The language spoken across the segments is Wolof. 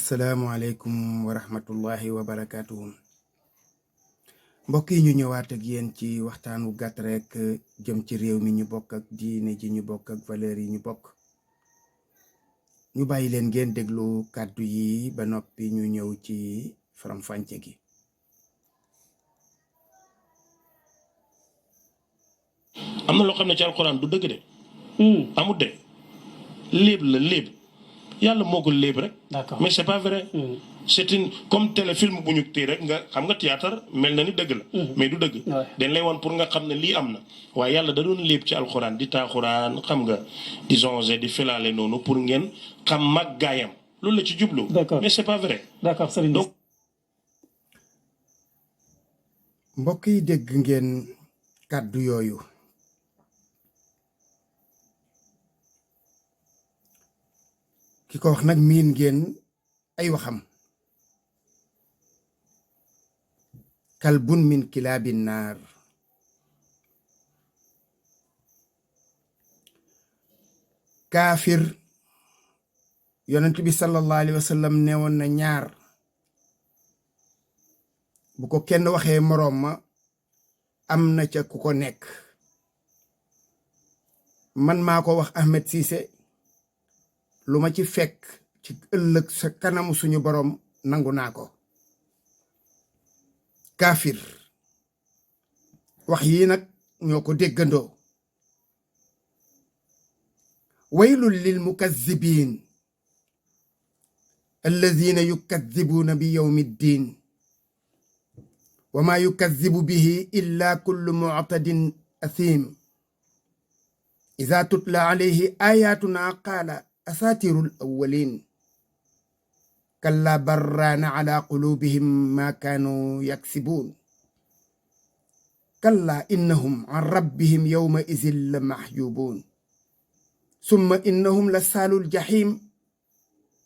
asalaamualeykum wa rahmatullahi wa barakaatuhu. Mbokk yi ñu ñëwaat ak yéen ci waxtaan wu gàtt rek jëm ci réew mi ñu bokk ak diine ji ñu bokk ak valeur yi ñu bokk. ñu bàyyi leen ngeen déglu kàddu yi ba noppi ñu ñëw ci faram-fàcce gi. am na loo xam ne ci alxuraan du dëgg de. amut de léeb la léeb yàlla moo ko léeb rek. D'accord. mais c'est pas vrai. c'est une comme téléfilm bu ñu téye rek nga xam nga théâtre mel na ni dëgg la. mais du dëgg. dañ lay woon pour nga xam ne lii am na. waaye yàlla da doon léeb ci alxuraan di taaxuraan xam nga di zonge di filaale noonu pour ngeen xam màggaayam loolu la ci jublu. D'accord. mais c'est pas vrai. D'accord Serigne. donc mbokk yi dégg ngeen kàddu yooyu. ki ko wax nag miin ngeen ay waxam. kalbun min kilaabi naar. kaafir yonent bi sallallahu alayhi wa sallam neewoon na ñaar bu ko kenn waxee moroom ma am na ca ku ko nekk. man maa ko wax Ahmed Cissé lu ma ci fekk ci ëllëg sa kanamu suñu boroom nangu naa ko. kaafir wax yii nag ñoo ko déggandoo. waylul lil mukazzibiin alladina yukazzibuuna bi yawmi ddiin wa maa yukazzibu bihi illa kullu mu'tadin athim iza tutla alayhi ayatuna qaala asatirul awwalin kalla barraana ala qulubihim ma kaanu yaksibuun kalla innahum an rabbihim yawma izin la mahjubuun summa innahum la saalul jahim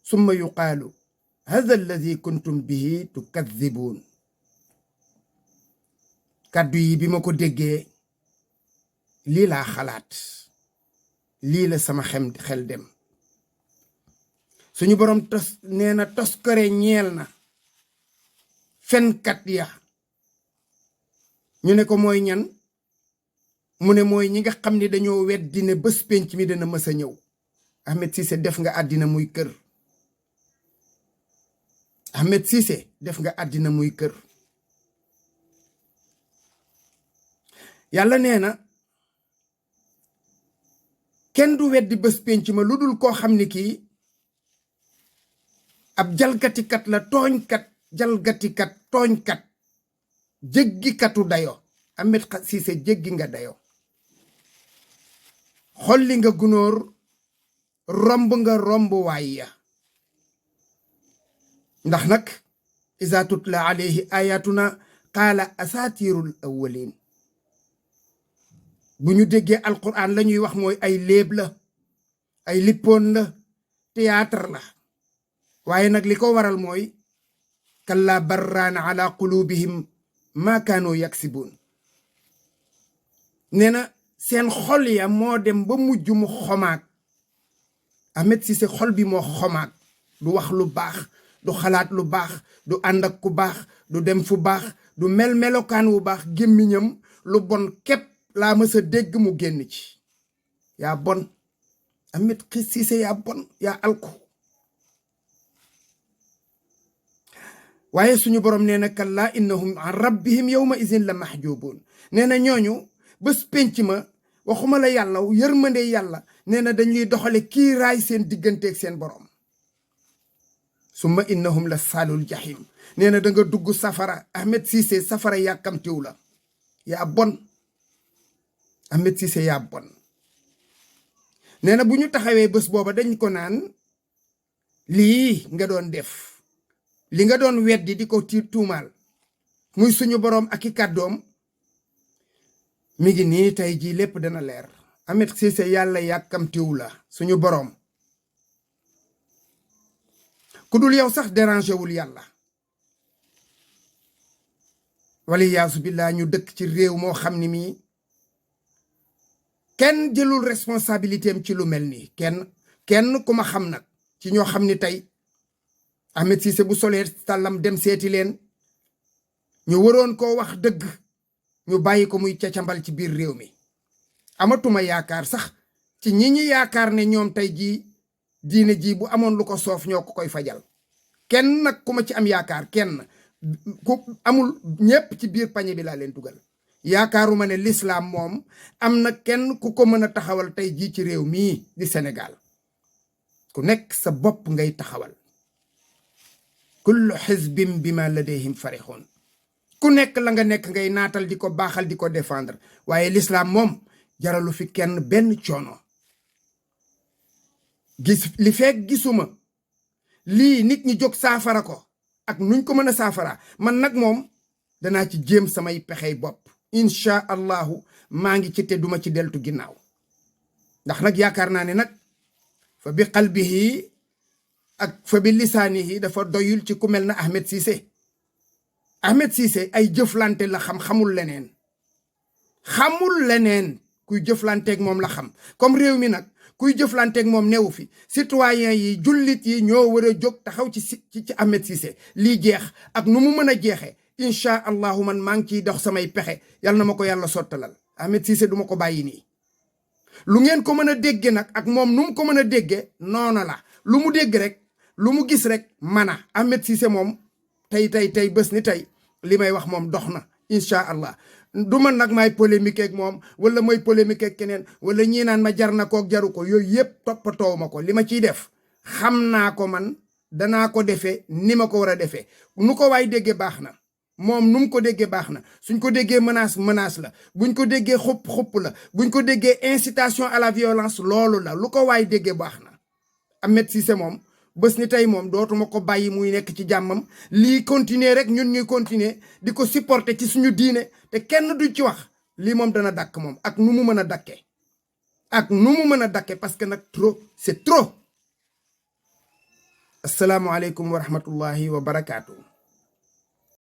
summa yuqaalu hadha alladi kuntum bihi tukaddibuun. kàddu yi bi ma ko déggee lii laa xalaat lii la sama xel dem. suñu boroom nee na toskare ñeel na fenkat ya. ñu ne ko mooy ñan mu ne mooy ñi nga xam ne dañoo weddi ne bés penc mi dana mës a ñëw. Ahmed Cissé def nga àddina muy kër. Ahmed Cissé def nga àddina muy kër. yàlla nee na kenn du weddi bés penc ma lu dul koo xam ne kii ab jalgatikat la tooñkat jalgatikat tooñkat jéggikatu dayo. Ahmed Cissé jéggi nga dayo. xolli nga gunóor romb nga romb waay ya. ndax nag iza tutla alayhi ayatuna qaala asatirul awwalin. bu ñu déggee alquran la ñuy wax mooy ay léeb la ay lippoon la théâtre la. waaye nag li ko waral mooy kalla barraana ala qulubihim ma kaanu yaksibuun. nee na seen xol ya moo dem ba mujj mu xomaag. Ahmed Cissé xol bi moo xomaag. du wax lu baax du xalaat lu baax du ànd ak ku baax du dem fu baax du melokaan wu baax. gémmiñam lu bon képp laa mës a dégg mu génn ci. yaa bon Ahmed Cissé yaa bon yaa alku. waaye suñu borom nee na kalla innahum an rabbihim yawma izin la mahjubuun. nee na ñooñu bés penc ma waxuma la yàlla yërmande yàlla nee na dañuy doxale kiiraay seen digganteeg seen borom. summa innahum la saalul jahim. nee na da nga dugg safara. Ahmed Cissé safara yàkkamtiw la. yaa bon Ahmed Cissé yaa bon. nee na bu ñu taxawee bés booba dañ ko naan lii nga doon def li nga doon weddi di ko tuumaal muy suñu boroom ak i kàddoom mi ngi nii tey jii lépp dana leer. Ahmed Cissé yàlla yàkkamtiw la suñu boroom ku dul yow sax dérangé wul yàlla. wala yaasu billaa ñu dëkk ci réew moo xam ni mii kenn jëlul responsabilité am ci lu mel nii kenn ku ma xam nag ci ñoo xam ni tey Ahmed Cissé bu solee sàllam dem seeti leen ñu waroon koo wax dëgg ñu bàyyi ko muy cacambal ci biir réew mi. amatuma yaakaar sax ci ñi yaakaar ne ñoom tey jii diine ji bu amoon lu ko soof ñoo ko koy fajal. kenn nag ku ma ci am yaakaar kenn ku amul ñépp ci biir pañe bi laa leen dugal. yaakaaruma ne l'islam moom am na kenn ku ko mën a taxawal tey jii ci réew mii di Sénégal. ku nekk sa bopp ngay taxawal. kullu xisbin bima ladayhim farixoon. ku nekk la nga nekk ngay naatal di ko baaxal di ko défendre waaye l'islam moom jaralu fi kenn benn coono. li fekk gisuma lii nit ñi jóg saafara ko ak nuñ ko mën a saafara man nag moom danaa ci jéem samay pexey bopp. incha allahu maa ngi ci te duma ci deltu ginnaaw ndax nag yaakaar naa ne nag fa bi qalbihi ak fa bi lisaanihi dafa doyul ci ku mel na Ahmed Cissé. Ahmed Cissé ay jëflante la xam xamul leneen. xamul leneen kuy jëflanteeg moom la xam comme réew mi nag kuy jëflanteeg moom newu fi citoyen yi jullit yi ñoo war a jóg taxaw ci Ahmed Cissé lii jeex ak nu mu mën a jeexee. incha allahu man maa ngi ciy dox samay pexe yal na ma ko yàlla sottalal. Ahmed Cissé duma ko bàyyi nii. lu ngeen ko mën a dégge nag ak moom nu mu ko mën a dégge noona la lu mu dégg rek lu mu gis rek mana Ahmed Cissé moom tey bés ni tey li may wax moom dox na incha allah. du man nag may polémique ak moom wala mooy polémique ak keneen wala ñii naan ma jar na kook jaru ko yooyu yëpp toppatoo ma ko. li ma ciy def xam naa ko man danaa ko defee ni ma ko war a defee nu ko waay déggee baax na. moom nu mu ko déggee baax na suñ ko déggee menace la buñ ko déggee xupp la buñ ko déggee incitation à la violence loolu la lu ko waay déggee baax na. Ahmed Cissé moom bés ni tey moom dootuma ko bàyyi muy nekk ci jàmmam lii continuer rek ñun ñuy continuer di ko supporter ci suñu diine te kenn du ci wax lii moom dana dakk moom ak nu mu mën a dakkee parce que nag trop c'est trop. asalaamualeykum wa rahmatullahi wa barakaatu.